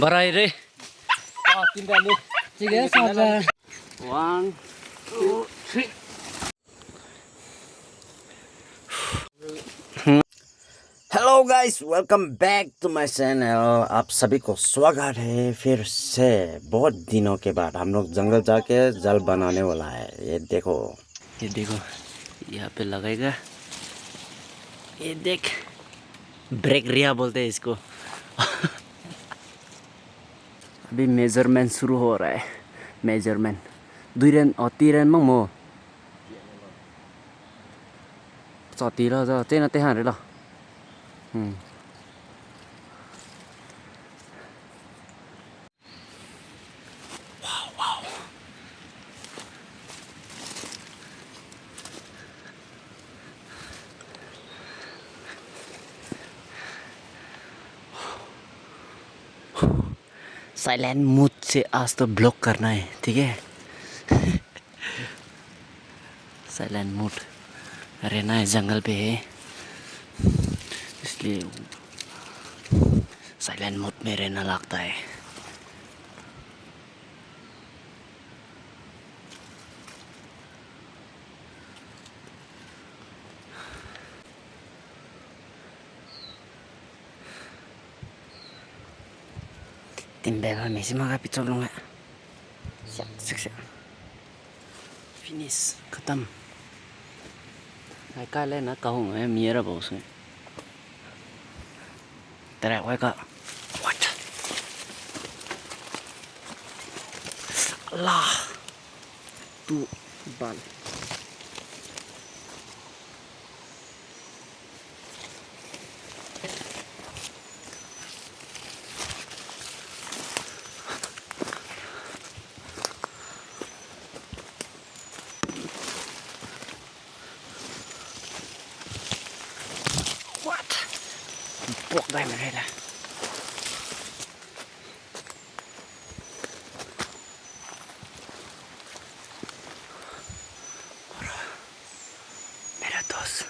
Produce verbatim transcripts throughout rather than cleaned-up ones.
Barai re. Sige, sabe. One, two, three. Hello guys, welcome back to my channel। आप सभी को स्वागत है फिर से। बहुत दिनों के बाद हम लोग जंगल जाके जल बनाने वाला है। ये देखो, ये देखो, यहाँ पे लगाएगा। ये देख, ब्रेक रिया बोलते हैं इसको। अभी मेजरमेंट शुरू हो रहा है। मेजरमेंट। दुई रन, और तीन रन मंग मो। Chati la za, tena te han re la. Hmm. Wow, wow. Silent mode से आज तो ब्लॉग करना है, ठीक है? साइलेंट मोड रहना है, जंगल पे है, इसलिए साइलेंट मोड में रहना लगता है। Timbe ba mi si ma ga pichok lung le. Siak, siak, siak. Finish, खत्म। Ai ka le na kahung e mi era bau sui. Tere wai ka. What? Allah. Tu bal. What? Puak dai me rei le. Mera dost.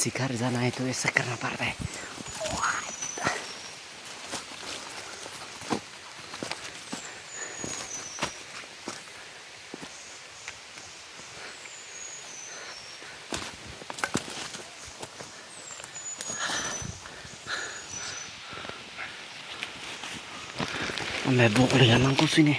शिकार जाना है तो ऐसा करना पड़ता है। Ame bok le lang ko sini.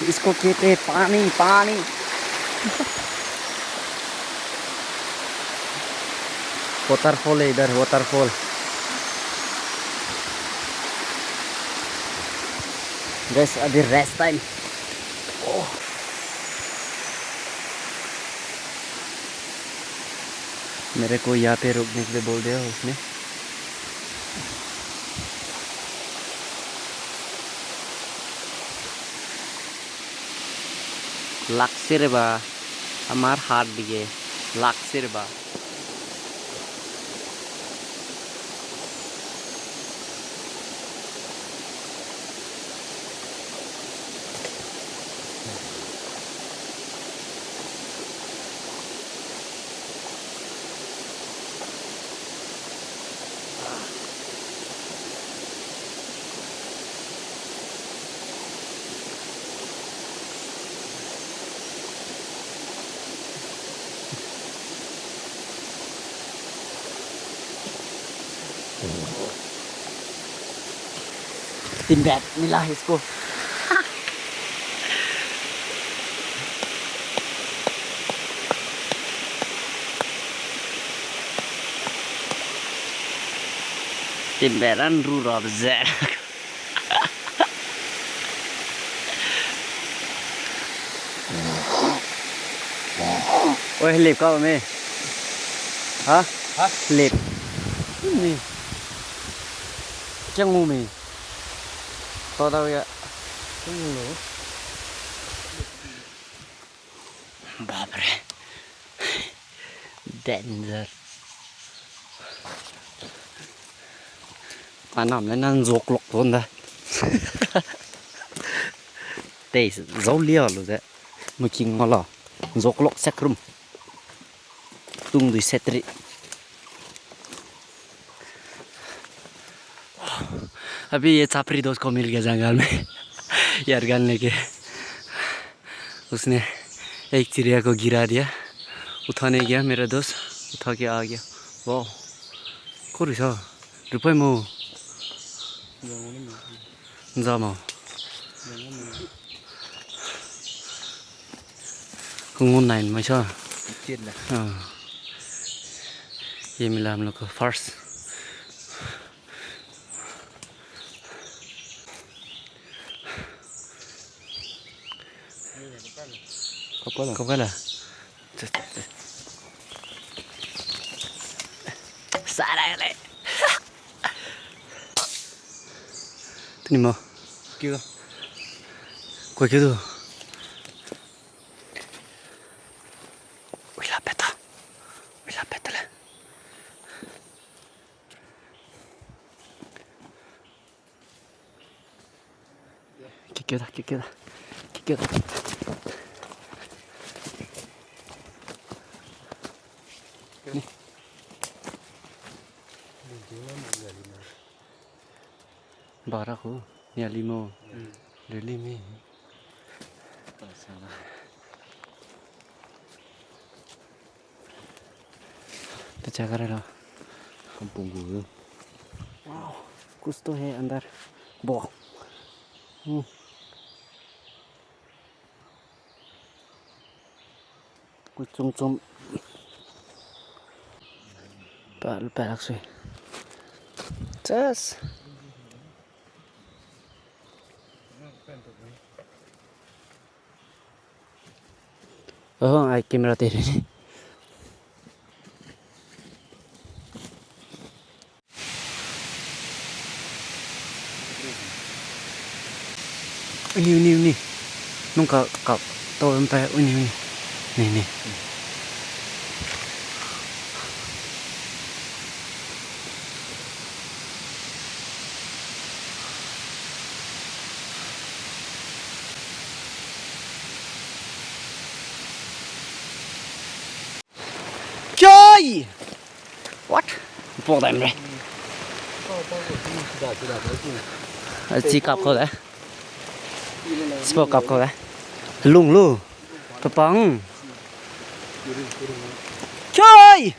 इसको कहते हैं पानी, पानी। Waterfall है इधर, waterfall। Guys, अभी rest time। ओह। मेरे को यहाँ पे रुकने के लिए बोल दिया उसने। Lak sirba, amar hat dige, lak sirba. तीन बैग मिला है इसको। Timbe ran ru ra ze. Oi, helip ka me. Ha? Ha? Helip. Ni. Yang ngu mi. To da ya. Bap re. Danger. Anam le nan zok lok ton da. Tei zau lia lu ze. Muking ngala. Zok lok sekrum. Tung dui setri. अभी ये छपरी दोस्त को मिल गया जंगल में। यार, गन लेके। उसने एक चिड़िया को गिरा दिया। उठाने गया मेरा दोस्त, उठा के आ गया। वाह। Ko rui sa? Rupai mo. Nza mo. Ko ngun nai mai sa. Kit la. Ah. Ye mi lam lo ko first. Kapala. Kapala. Sara le. Tuni mo. Kira. Koi kidu. Uila peta. Uila peta le. Kikeda, kikeda, kikeda. Bara ko, niali mo. Really me. Te cha kare lo. Kampung gu. Wow, कुछ तो है अंदर. Bo. Hmm. Kuchum chum. Pal, palak sui. Chas. Oh, ai camera te re. Uni, uni, uni. Nung ka, ka, tau em pa, uni, uni. Ni, ni. Choi! What? Pok dai mre. Chi kap kau de. Spo kap kau de. Lung lu. Papang. Choi!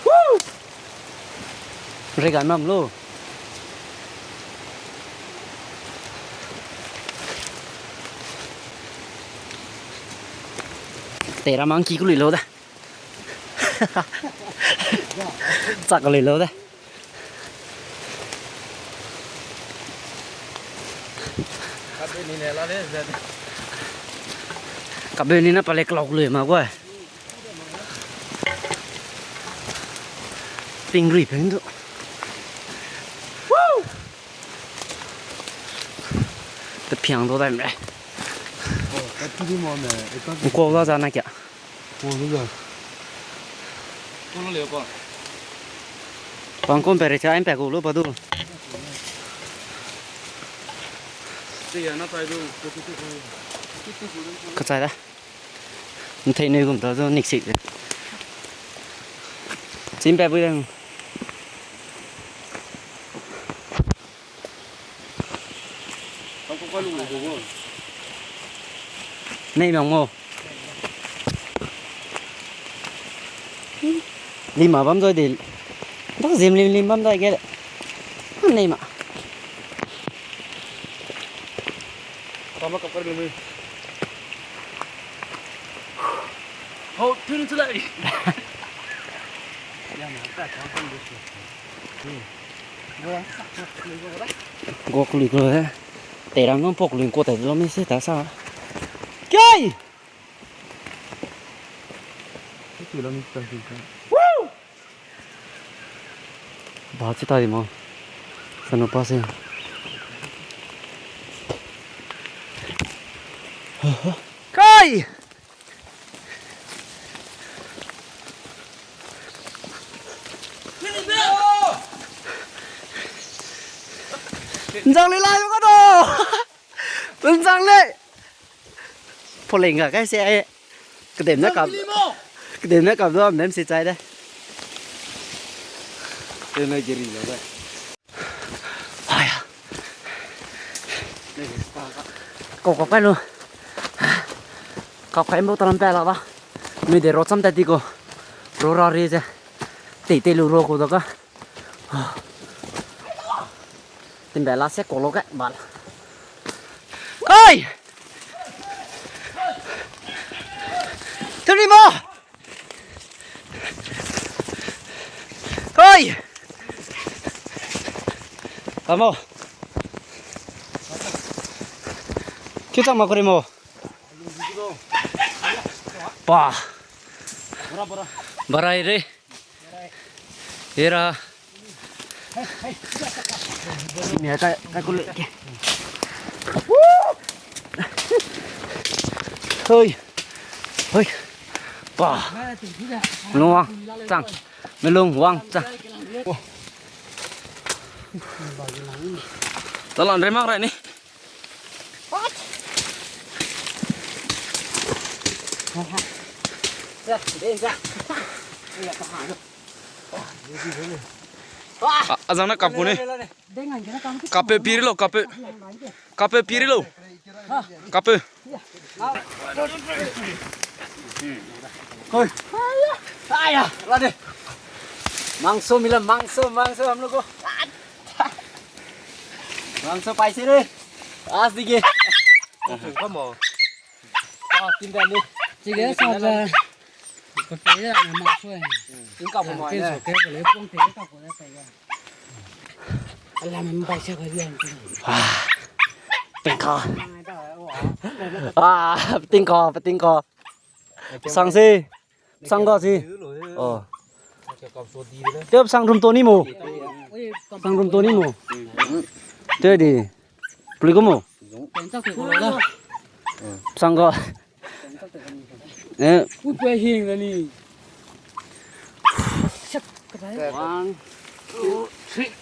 Woo! Rega nam lo. Tera mang ki ku lui lo da. Chak lui lo da. Kabe ni na pale clock lui ma gua. Ping rui peng du. Te piang do dai mre. Ko la za na kia. Pangkom pe re cha, em pe gu lu pa du. Kachai da. Nthei nei gum ta zo nik sik de. Chim pe bui dang. Nei mang mo. Lima bam zoi de. Dak zim lim lim bam zoi ge. Nei ma. Tama kapkar lumi. Hau, tun chu lai. Gok lui ko he. Teiram nang pok lui ko tai lo mi se ta sa. Kai! Woo! Ba chi ta di mo. Kanu pa se. Kai! Nzang le lai ka do. Nzang le. Poleng ga kai se ai. Kedem na kap. Kedem na kap do nem se chai de. Te na giri lo ba. Aya. Kau kau kai lu. Kau kai mbau talam pe la ba. Mi de ro cham ta di ko. Ro ra ri ze. Tei tei lu ro ko da ka. Timbe la se ko lo ke bal. Oi! Tuni mo! Oi! Kamo. Kiu chang ma kuri mo. Pa. Barai re. Era. Ni kai kai kule ke. Hoi. Hoi. Pa. Melung wang chang. Melung wang chang. Talan re mak ra ni. A, azang na kap ku ne. Kape piri lo, kape. Kape piri lo. Kape. Hoi. Aya, la de. Mangso mila, mangso, mangso hum log ko. Mangso paise re. As dige. Kamo. Ah, tinda ni. Sige, sa ja. Ko ke ya, mangso. Inka mo ma ne. Ke so ke ko le pong te ka ko le pa ya. Alam bai se ko ya. Pengka. Ah, petingka, petingka. Sang se. Sang ga si. Oh. Te sang rum to ni mo. Sang rum to ni mo. Te di. Pli ko mo. Sang ga. Eh. Ui, pui hing na ni. One, two, three.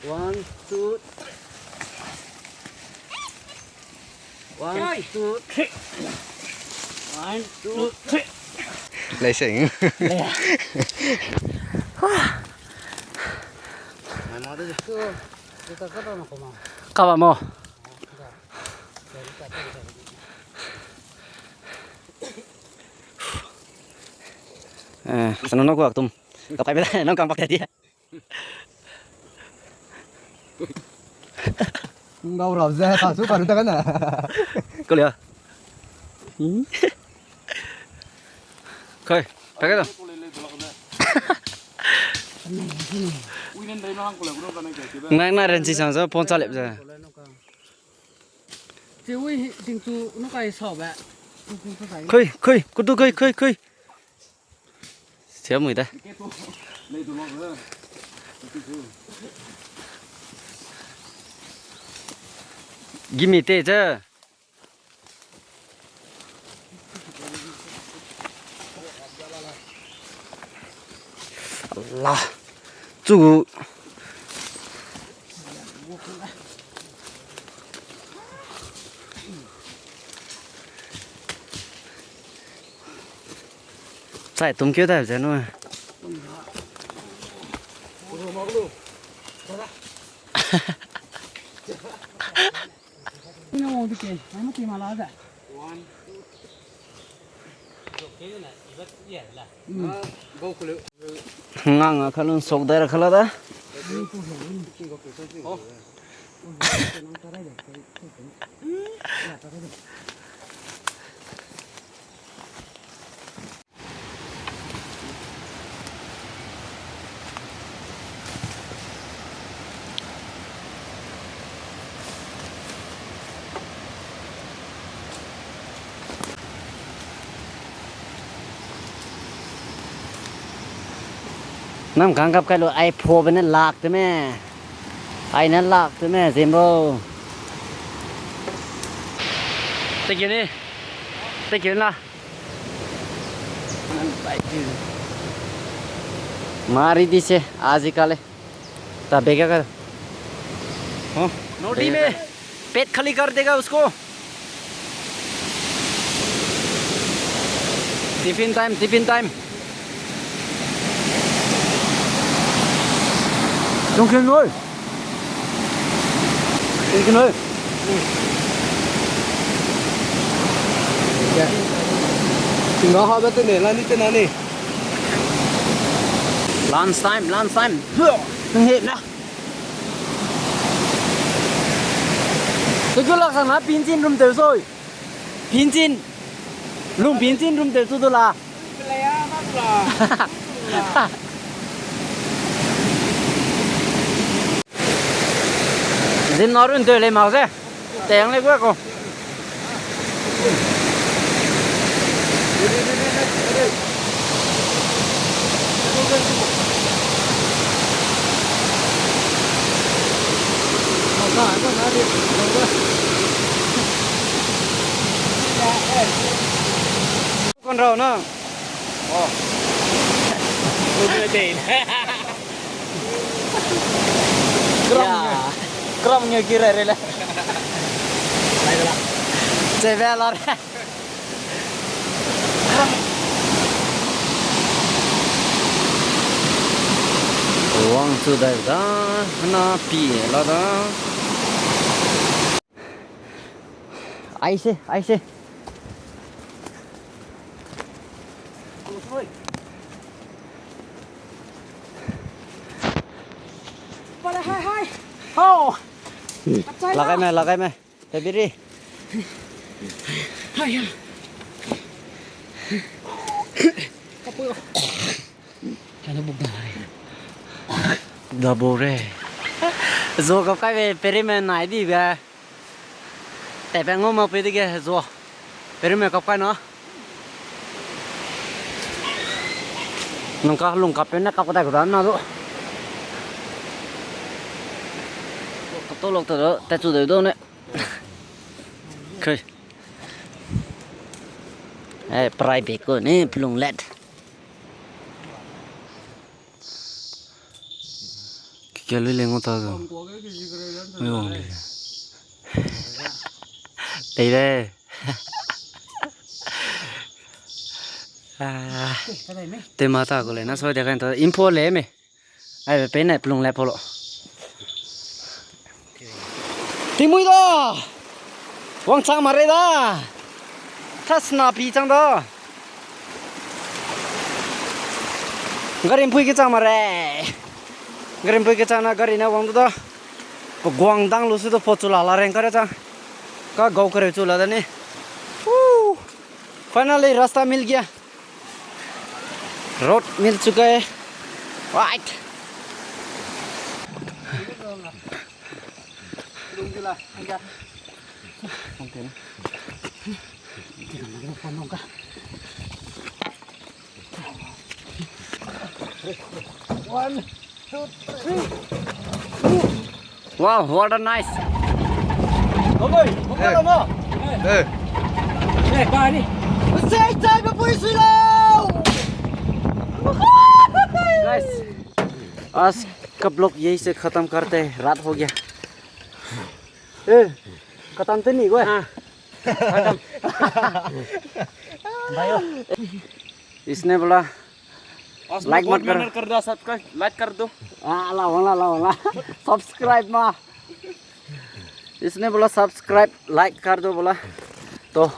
One, two. One, two, three. One, two, three. Lei seng. Kaba mo. Eh, sana nok wak tum. Kapai bela nang kang pak tadi. Ngau rau ze, ta su karu ta kana. Kau lia. Kai, pakai da. Ngai na ren si sang sa, phone chalep ze. Khui, khui, kutu khui, khui, khui. Siam mui da. Gimi te ze. Allah. Chu gu. Chai tum keu da ze nu. Ngang a kalun sok dai ra kala da. Nang kang kap kai lu, ai phobe ne lak te me. Ai ne lak te me, Zimbo. Thank you ni. Thank you na. Mari di se, aji kale. Ta bega ka. हाँ। नोडी में पेट खाली कर देगा उसको। Tiffin time, tiffin time. Dongkin oi. Dongkin oi. Tingga ha ba te ne, la ni te na ni. Lunch time, lunch time. Hua, nang he na. Te gu lak sang na pinchin rum teu soi. Pinchin. Lung pinchin rum teu su du la. Zin na run teu le mak ze. Teng le gu ko. Kon rau na. Oh. Kram nge, kram nge ki re re le. Chebe la re. Wang chu dai da, na pi la da. Aise, aise. Pale, hai, hai. Oh. Lagai me, lagai me. Te biri. Hai, hai. Kapu. Hello, buk da. Da bo re. Zo kap kai be, peri me nai di be. Te pe ngau ma pe dige zo. Peri me kap kai na. Nang ka lung kap pe ne kap kai ku da na do. Kap to lok to do, te chu de do ne. Kei. Eh, private ko ne, pelung let. Kikele le ngau ta zo. Mai wang le. Tei le. Ah. Te ma ta ko le na so de kan to info le me. Ai, pe ne pelung le polo. Timui da. Wang chang ma re da. Thas na pi chang da. Gari mpui ke chang ma re. Gari mpui ke chang na gari na wang du da. Pe guang dang lu su da pho chu la la reng ka re chang. Ka gau ka re chu la da ni. Woo. Finally, rasta mil gaya. Road mil chuka hai. Right. One. Wow, what a nice. Oi, oi, oi, oi. Eh, ba ni. Sei, sei, ba pui sui lau. Guys, आज का vlog यहीं से खत्म करते हैं, रात हो गया। ए, खत्म तो नहीं हुआ। हाँ, खत्म। भाइयों, इसने बोला, आज मैं like बहुत मत करो। मेहनत कर रहा, subscribe, like कर दो। हाँ, ला वाला, ला वाला। Subscribe मा। इसने बोला, subscribe, like कर दो बोला। तो,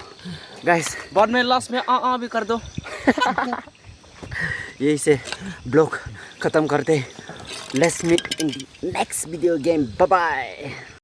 guys। बाद में last में आ, आ भी कर दो। यहीं से vlog खत्म करते हैं। Let's meet in the next video again। Bye bye।